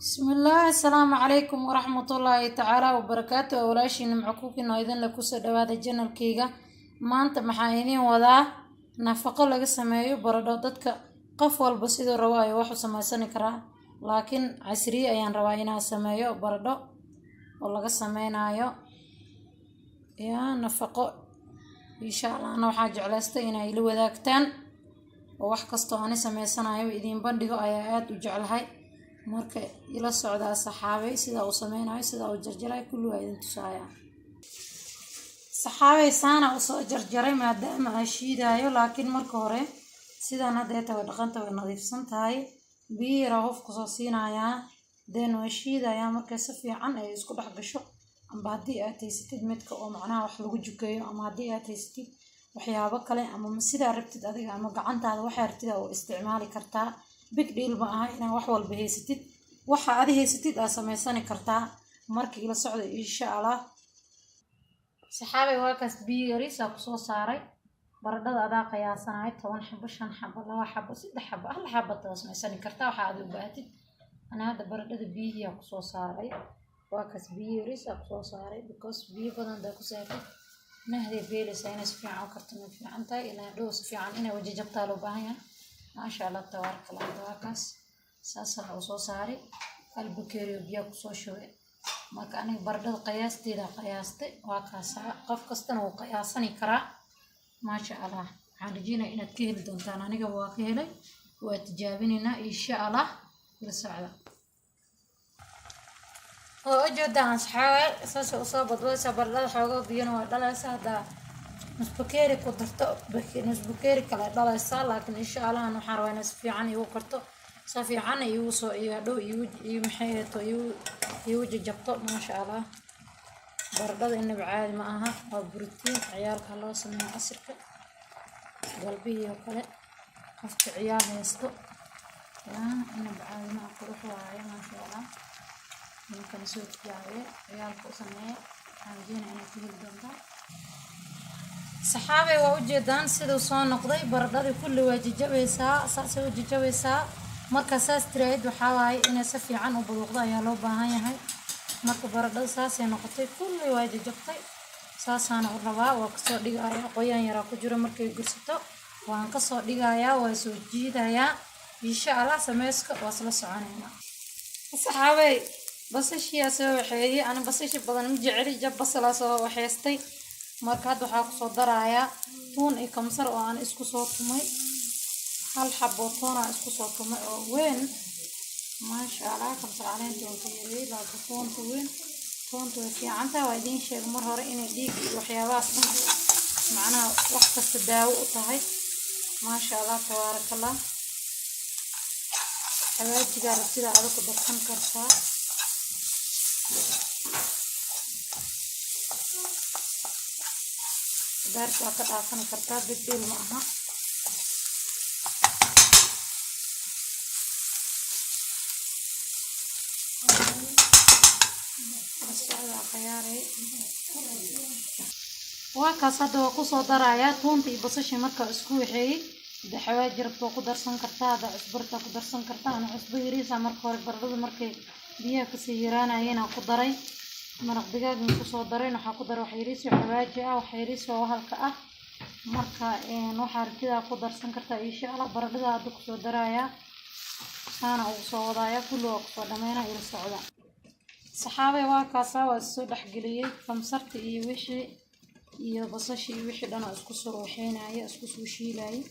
Bismillaah, assalaamu calaykum waraxmatullaahi tacaala wabarakaatu. Walaashii Nimco Cooking oo idinle, kusoo dhawaada channelkayga. Maanta maxaa idiin wadaa? Nafaqo laga sameeyo baradho. Dadka qof walba siduu rabo ayuu wax u samaysani karaa, laakiin casriye ayaan rabaa inaan sameeyo baradho oo laga sameynayo yaa nafaqo. Insha Allah ana waxaa jeclaystay inay ila wadaagtaan oo wax kastoo ani sameysanayo idiin bandhigo ayaa aada u jeclahay. Marka ila socdaa saxaabay, sidaa uu sameynayo, sidaa uu jarjarayo, kulli waa idin tusaaya. Saxaabay, saana usoo jarjaray maadaama aan shiidaayo, laakiin marka hore sidaan hadda way dhaqanta, way nadiifsan tahay. Biyo yaraa hof kusoo siinayaa, then waa shiidayaa. Markay si fiican ay isku dhex gasho, amba haddii aad haysatid midka oo macnaha wax lagu jukeeyo, ama haddii aad haysatid waxyaabo kale, ama sidaa rabtid adiga, ama gacantaada waxaa rabtid oo isticmaali kartaa. Big deal ma aha inaa wax walba haysatid. Waxa adi haysatid aad samaysani kartaa. Marka ila socda, insha Allah. Saxaabay, waa kaas, biyo yariisaa kusoo saaray. Baradhada adaa qiyaasanaya, 10 xabo, shan xabo, laba xabo, saddex xabo, hal xabo taa samaysani kartaa, waxa aad u baahatid. Ana hadda baradhada biyihiyaa kusoo saaray. Waa kaas, biyo yariisaa kusoo saaray, because biyo badan hadaa ku saartid nahday beelaysaa. Inay si fiican u karto may fiican tahay, ilaa dhow si fiican inay wajajabtaa loo baahan yahay. Maasha Allah, tabaaraka Allah. Waa kaas, saasaa u soo saaray. Hal bakeeriyo biyaa kusoo shubay. Marka aniga baradhada qiyaasteeda qiyaastay, waa kaasaa. Qof kastana wuu qiyaasani karaa. Maasha Allah, waxaan rajeynaya inaad ka heli doontaan. Aniga waa ka helay, waa tijaabinaynaa, insha Allah. Ila socda. Oo ujeedaan asxaabe, saasay usoo badbadaysaa baradhada. Xoogaa biyana waa dhalaysaa. Haddaa nus bakeeri ku darto, nus bakeeri kale dhalaysaa, laakiin insha Allah waxaan rabaa inay si fiican iigu karto, si fiican iigu soo iyo hadhow iigu iyo maxay ahayto iigu jajabto. Maasha Allah, baradhada inaba caadi ma aha, waa borotiin. Ciyaalka loo sameeyo casirka, galbihii oo kale, qofka ciyaal haysto yaa, inaba caadi ma aha, qurux waaye. Maasha Allah, ninkana soo tijaabiye, ciyaalka u sameeya. Waxaan rajeynaya inaad ka heli doontaan. Saxaabay, waa ujeedaan siduu soo noqday baradhadii. Kulli waa jajabaysaa, saasay u jajabaysaa. Marka saas tiraahid, waxaa waaye inay si fiican u baduuqdo ayaa loo baahan yahay. Marka baradhada saasay noqotay, kulli waa jajabtay, saasaana u rabaa. Waa kasoo dhigayaa, qoyaan yaraa ku jiro. Markay gursato waan kasoo dhigayaa, waa soo jiidayaa, insha Allah. Sameyska waa isla soconaynaa. Saxaabay, basashiyaa soo waxeeyey. Ani basashi badan ma jeceli, jab basalaa soo waxeystay. Marka hadda waxaa kusoo darayaa tuun iyo kamsar oo aan isku soo tumay. Hal xabo tuunaa isku soo tumay oo weyn. Maasha Allah, kamsar caleenta waan ka yareeyey, laakiin tuunta weyn, tuunta way fiican tahay. Waa idiin sheegay mar hore inay dhiig iyo waxyaabahaas dhan, macnaha wax kasta daawo u tahay. Maasha Allah, tabaaraka Allah. Xawaajigaa rabtida ada ku darsan kartaa. Daarka waa ka dhaafani kartaa, big deal ma aha. La socda khiyaaray. Waa kaas, hadda waa kusoo darayaa tuunta iyo basashii. Markaa isku waxeeyey, hadda xawaaji rabto waa ku darsan kartaa, hadda cusbarta ku darsan kartaa. Ana cusbo yariisa marka hore baradhada markay biyaha kasii yaraanayeen aan ku daray. Maraq digaagna kusoo daray, waxaa ku daray wax yariis oo xawaaji ah, wax yariis oo halka ah. Marka waxaa rabtidaa ku darsan kartaa, insha Allah. Baradhada hadda kusoo darayaa, saana ugu soo wadaaya, kulli waa kusoo dhameynaa. Ila socda. Saxaabay, waa kaasaa, waa soo dhexgeliyey kamsarta iyo wixii iyo basashii iyo wixii dhan oo isku soo waxeynaya, isku soo shiilayay.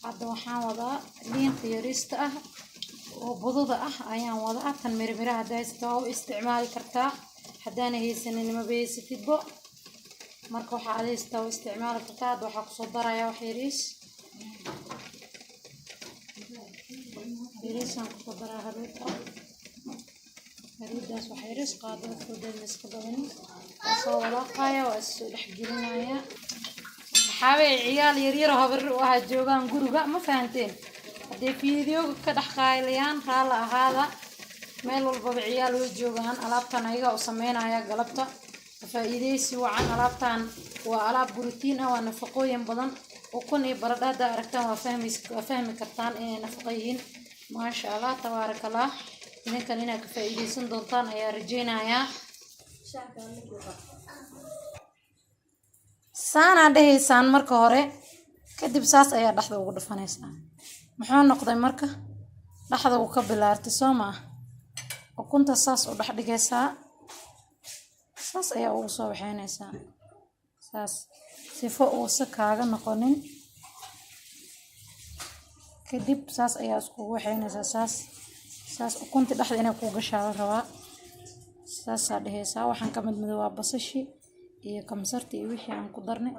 Hadda waxaan wadaa liinta yariista ah oo budada ah ayaan wadaa. Tan mirimiraha haddaa haysata waa u isticmaali kartaa, haddaana haysanin maba haysatidbo. Marka waxaa aad haysataa waa isticmaali kartaa. Hadda waxaa kusoo darayaa wax yariis yariisaan kusoo daraa, haruud ah. Haruudaas wax yariis qaadada foodeed ma iska badanin. Waa soo walaaqaya, waa is soo dhexgelinaya. Saxaabay, ciyaal yaryar oo habar u ahaa joogaan guriga, ma fahanteen? Hadday fiidiyooga ka dhex qayliyaan, raalla ahaada. Meel walbaba ciyaal way joogaan. Alaabtan ayagaa u sameynaya galabta, faa'iideysi wacan. Alaabtan waa alaab borotiin ah, waa nafaqooyin badan. Ukun iyo baradho haddaa aragtaan, waa fahmi kartaan inay nafaqo yihiin. Maasha Allah, tabaaraka Allah. Idinkan inaad ka faa'iideysan doontaan ayaa rajeynayaa. Saanaa dhehaysaan marka hore, kadib saas ayaa dhexda ugu dhufanaysaa. Muxuu noqday marka? Dhexda uu ka bilaartay, soo ma ah? Ukunta saas u dhex dhigaysaa, saas ayaa ugu soo waxeynaysaa, saas sifo uusa kaaga noqonin. Kadib saas ayaa iskugu waxeynaysaa, saas saas ukunta dhexda inay ku gashaa la rabaa. Saasaa dhehaysaa. Waxaan ka mid madow waa basashi iyo kamsarti iyo wixii aan ku darnay.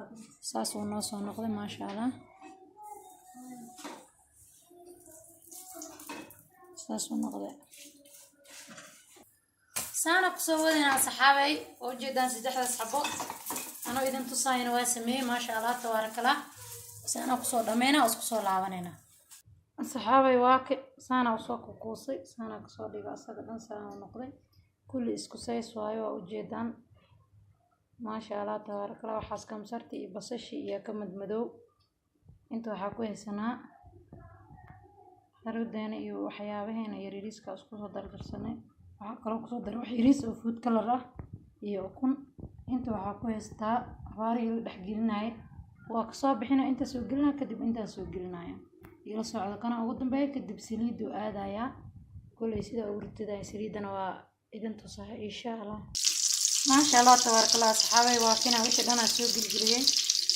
Saas uu noo soo noqday, maasha Allah. Saas uu noqday. Saana kusoo wadaynaa saxaabay, oo ujeedaan saddexdaas xabo anoo idin tusaayana waa sameeyey, maasha Allah tabaarakallah. Saana kusoo dhammeynaa oo isku soo laabanayna saxaabay. Waa ke saana usoo kukuusay, saana kasoo dhiga, asaga dhan saana u noqday. Kulli isku says waayo, waa ujeedaan, maasha Allah tabaarakallah. Waxaas kamsarti iyo basashi iyo ka madmadow. Inta waxaa ku haysanaa haruudeena iyo waxyaabaheena yaryariiska isku soo dardarsanay. Waxaa kaloo kusoo daray wax yariis oo food color ah iyo ukun. Inta waxaa ku haystaa habaarihii la dhex gelinayay, waa kasoo bixina, inta soo gelinaya, kadib intaan soo gelinaya. Ila socdo kana ugu dambeeya. Kadib saliiduu aadayaa koley sida ugu ritidaya saliidana waa idin tusahay insha Allah. Maasha Allah tabaarakallah saxaabay, waa kina wixii dhan aan soo gelgeliyey.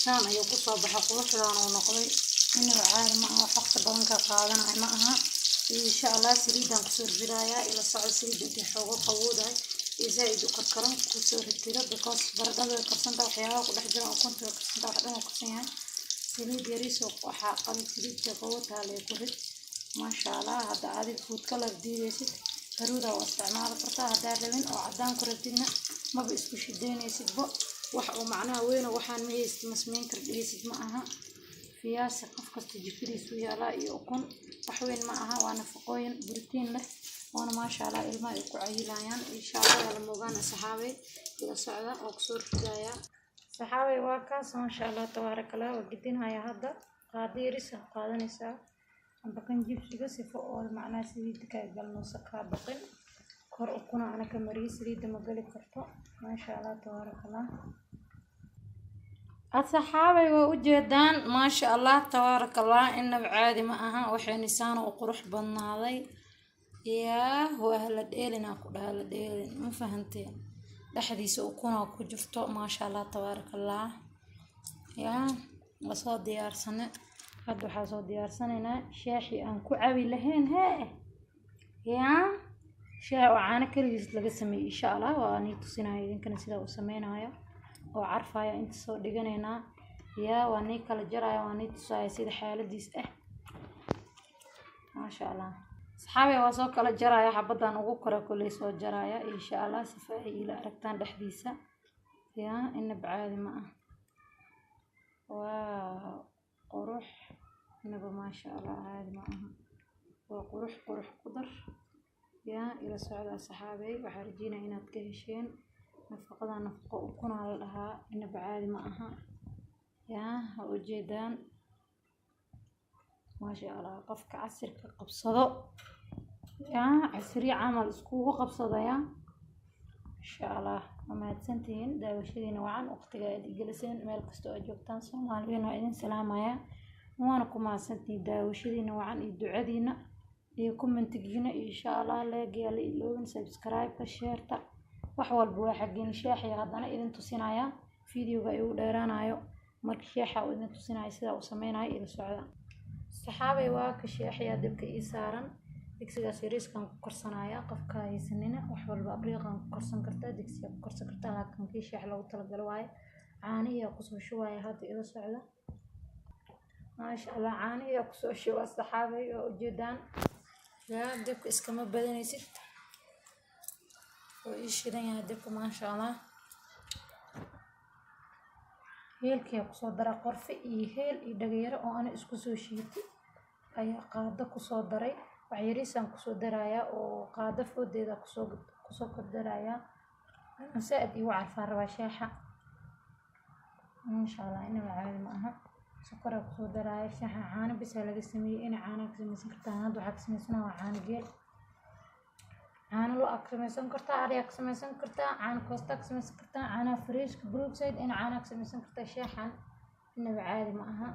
Saan ayuu kusoo baxa, quruxdaan uu noqday. Inaba caadi ma aha, wax waqti badan ka qaadanayo ma aha. Insha Allah saliidaan kusoo ridayaa, ila socdo. Saliidda intay xoogo qabowdahay iyo zaaid u karkaran kusoo ritiro, because baradhada way karsantahay, waxyaabaha ku dhex jira, ukunta way karsantahay, wax dhan waa karsan yahay. Saliid yariis oo waxaa qabi saliidka qabow taalee ku rid, maasha Allah. Hadda adiga food color diidaysid, haruuda waa isticmaali kartaa. Haddaa rabin oo cadaan ku rabtidna, maba isku shidaynaysidbo. Wax oo macnaha weyn oo waxaan ma haysid, ma samayn kar dhehaysid ma aha. Fiyaasi qof kasta jikadiisu yaalaa iyo ukun, wax weyn ma aha. Waa nafaqooyin borotiin leh, waana maasha Allah, ilmaha ay ku cayilayaan insha Allah. Waa la moogaana saxaabay, ila socda oo kusoo ridayaa saxaabay. Waa kaas, maasha Allah tabaarakallah. Waa gedinaya hadda. Qaado yaris aa qaadanaysaa amba kan jibsiga, sifo oo macnaha saliidda kaa galnoosa kaa baqin. Kor ukuna ana ka mariyay, saliidda ma gali karto, maasha Allah tabaarakallah. Asxaabay, waa ujeedaan, maasha Allah tabaarakallah. Inaba caadi ma aha, waxay nisaana u qurux badnaaday. Yaa waa la dheelinaa ku dhaha, la dheelin, ma fahanteen? Dhexdiisa ukunaa ku jirto, maasha Allah tabaarakallah. Yaa waa soo diyaarsane. Hadda waxaa soo diyaarsanaynaa shaaxii aan ku cabi lahayn. Hee, yaa shaah oo caano keligiis laga sameeyey insha Allah. Waa nii tusinaya idinkana sida uu sameynayo oo carfaya. Inta soo dhiganaynaa. Yaa waa nii kala jaraya, waa nii tusaya sida xaaladiis ah, maasha Allah. Saxaabi, waa soo kala jaraya, xabadan ugu kora koley soo jaraya insha Allah, sifa ay ila aragtaan dhexdiisa. Yaa inaba caadi ma ah, waa qurux. Inaba maasha Allah caadi ma aha, waa qurux, qurux ku dar. Yaa ila socda saxaabey, waxaa rajeynaya inaad ka hesheen nafaqada. Nafaqo ukunaa la dhahaa, inaba caadi ma aha. Yaa ha ujeedaan, maasha Allah. Qofka casirka qabsado, yaa casriye camal iskugu qabsadaya insha Allah. Waa mahadsantihiin daawashadiina wacan, waqtiga aad igeliseen. Meel kastoo aad joogtaan Soomaaliyiin, waa idin salaamaya, waana ku mahadsantihiin daawashadiina wacan iyo ducadiina iyo commentigiina insha Allah. Like-yaa la iloobin, subscribe-ka, share-ta, wax walba waa xaggiina. Shaaxiya haddana idin tusinaya, videoga igu dheeraanayo. Marka shaaxa uu idin tusinaya sida uu sameynayo, ila socda saxaabay. Waa ka shaaxiya dabka ii saaran, digsigaas yariiskaan ku karsanaya. Qofka haysanina wax walba abriiqan ku karsan kartaa, digsiga ku karsan kartaa, laakiin kii shaax loogu talagalo waaye. Caanihiyaa kusoo shubaya hadda, ila socda, maasha Allah. Caanihiyaa kusoo shuba saxaabay, waa ujeedaan. Yaa dabka iskama badanaysid, wuu ii shidan yahay dabka, maasha Allah. Heelkiyaa kusoo dara, qorfe iyo heel iyo dhagayaro oo ana isku soo shiitay ayaa qaado kusoo daray. Wax yariisaan kusoo darayaa oo qaado foodeeda kusoo kordarayaa. Zaaid igu carfaan rabaa shaaxa, maasha Allah, inaba caadi ma aha. Sokoraa kusoo daraaya. Shaaxa caano bisaa laga sameeyey, ina caanaha ka samaysan kartaan. Hadda waxaa ka samaysana waa caano geel. Lo' aa ka samaysan kartaa, ari aa ka samaysan kartaa, caano koosta ka samaysan kartaa, caanaha freshka, Brookside in caanaha ka samaysan kartaa. Shaaxan inaba caadi ma aha.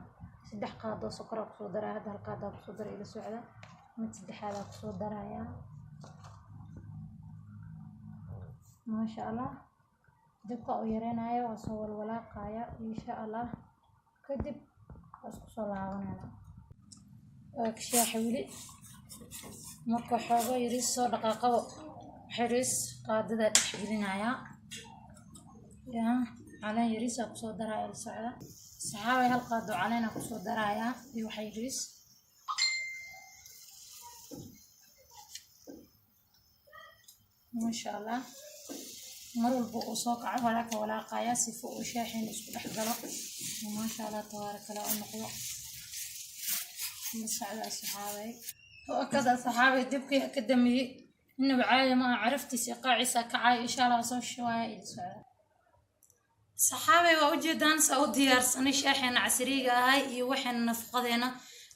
3 qaado sokor aa kusoo daraya. Hadda 1 qaado aa kusoo daray, ila socda. Mid saddexaad aa kusoo daraya. Maasha Allah, dabka u yareynaya, waa soo walwalaaqaya insha Allah. Kadib waa isku soo laabanayna. Waa ka shaaxa weli. Marka xoogo yariis soo dhaqaaqabo, xiriis qaadada dhex gelinaya. Yaa caleen yariis aa kusoo daraya, ila socda. Saxaabay, 1 qaado caleen aa kusoo daraya iyo wax yariis. Maasha Allah, mar walba uu soo kaco walaaka walaaqaya sifo uu shaaxiina isku dhex galo. Maasha Allah, tabaaraka Allah u noqdo. La socda asxaabay. Kada asxaabay, dabkii ka damiyey. Inaba caadi ma aha, caraftiisa iyo qaaciisa kacay. Insha Allah soo shubaaya, ila socda. Saxaabay, waa ujeedaan saa u diyaarsanay shaaxeena casriga ahay iyo waxeena nafaqadeena.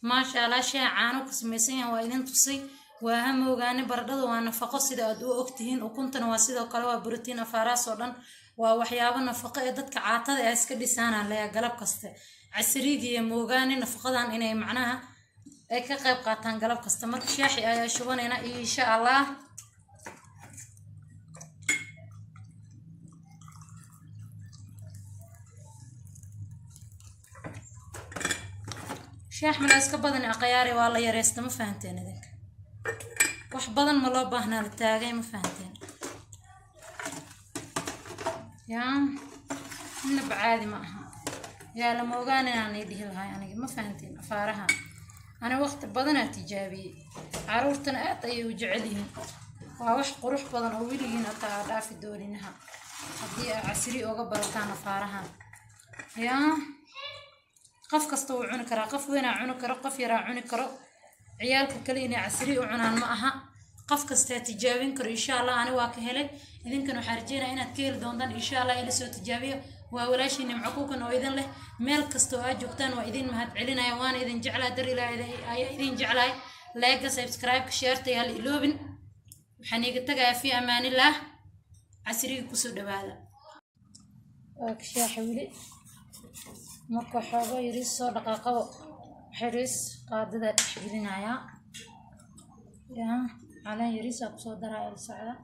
Maasha Allah, shaah caano ka samaysan yahay waa idin tusay. Waa hamoogaane, baradhada waa nafaqo sida aad u ogtihiin, ukuntana waa sidoo kale, waa borotiin. Afaaraas oo dhan waa waxyaabo nafaqo ee dadka caatada ee iska dhisaanaan leeya galab kaste. Casriga iyo moogaane nafaqadan inay macnaha ay ka qayb qaataan galab kasta. Marka shaaxi ayaa shubanayna insha Allah. Shaax mala iska badan aqyaari, waa la yareysta, ma fahanteen idinka? Wax badan ma loo baahnaa, la taagay, ma fahanteen? Yaa inaba caadi ma aha. Yaa lama ogaan inaan ii dhihi lahay aniga, ma fahanteen? Afaaraha ani waqti badanaa tijaabiyey, caruurtana aad ayay u jecel yihiin. Waa wax qurux badan oo weligiin hataa aa dhaafi dooninaha haddii aa casri oga barataan afaarahan. Yaa qof kasta wuu cuni karaa, qof weynaa cuni karo, qof yaraa cuni karo. Ciyaalka kale inay casri u cunaan ma aha. Qof kastaa tijaabin karo insha Allah. Ani waa ka helay, idinkana waxaan rajeynaya inaad ka heli doontaan insha Allah. Ila soo tijaabiyo. Waa walaashii Nimco Kuukan oo idin leh meel kasta oo aad joogtaan waa idin mahad celinaya, waana idin jeclahay, dar Ilaahay ayaa idin jeclahay. Like, subscribe, share hala iloobin. Waxaan iiga tagayaa fi amaanillaah. Casriga kusoo dhawaada. Waa ka shaaxa weli. Marka xoogo yariis soo dhaqaaqabo, xiriis qaadada dhex gelinaya. Yaa caleen yariis aa kusoo daraya, ila socda.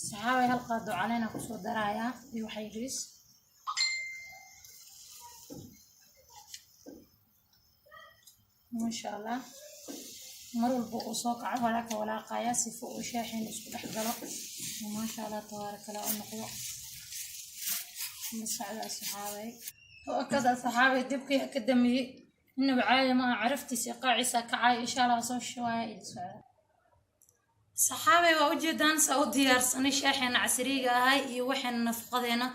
Saxaabay, 1 qaado caleen aa kusoo daraya iyo wax yariis. Maasha Allah, mar walba uu soo kaco walaaka walaaqaya sifo uu shaaxiina isku dhex galo. Maasha Allah, tabaaraka Allah u noqdo. La socda asxaabay. Kada asxaabay, dabkii ka damiyey. Inaba caadi ma aha, caraftiisa iyo qaaciisa kacay. Insha Allah soo shubaaya, ila socda. Saxaabay, waa ujeedaan saa u diyaarsanay shaaxeena casriga ahay iyo waxeena nafaqadeena.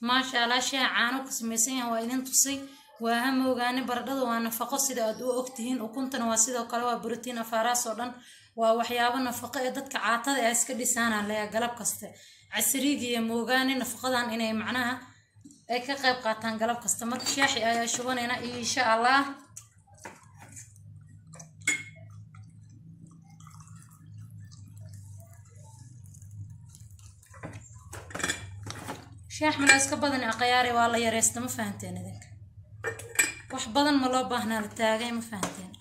Maasha Allah, shaah caano ka samaysan yahay waa idin tusay. Waa hamoogaane, baradhada waa nafaqo sida aad u ogtihiin, ukuntana waa sidoo kale, waa borotiin. Afaaraas oo dhan waa waxyaabo nafaqo ee dadka caatada ee iska dhisaanaan leeya galab kaste. Casriga iyo moogaane nafaqadan inay macnaha ay ka qayb qaataan galab kasta. Marka shaaxi ayaa shubanayna insha Allah. Shaax mala iska badan aqyaari, waa la yareysta, ma fahanteen idinka? Wax badan ma loo baahnaa, la taagay, ma fahanteen?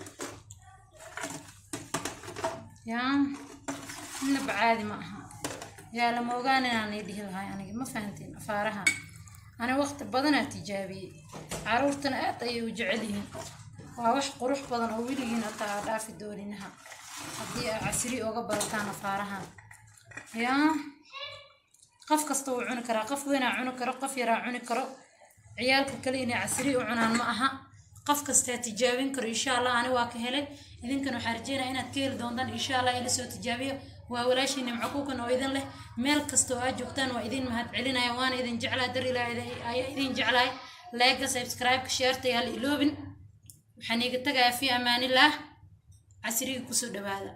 Yaa inaba caadi ma aha. Yaa lama ogaan inaan ii dhihi lahay aniga, ma fahanteen? Afaaraha ani waqti badanaa tijaabiyey, caruurtana aad ayay u jecel yihiin. Waa wax qurux badan oo weligiin hataa aa dhaafi dooninaha haddii aa casri oga barataan afaarahan. Yaa qof kasta wuu cuni karaa, qof weynaa cuni karo, qof yaraa cuni karo. Ciyaalka kale inay casri u cunaan ma aha. Qof kastaa tijaabin karo insha Allah. Ani waa ka helay, idinkana waxaan rajeynaya inaad ka heli doontaan insha Allah. Ila soo tijaabiyo. Waa walaashii Nimco Kuukan oo idin leh meel kasta oo aad joogtaan waa idin mahad celinaya, waana idin jeclahay, dar Ilaahay ayaa idin jeclahay. Like, subscribe, share hala iloobin. Waxaan iiga tagayaa fi amaanillaah. Casriga kusoo dhawaada.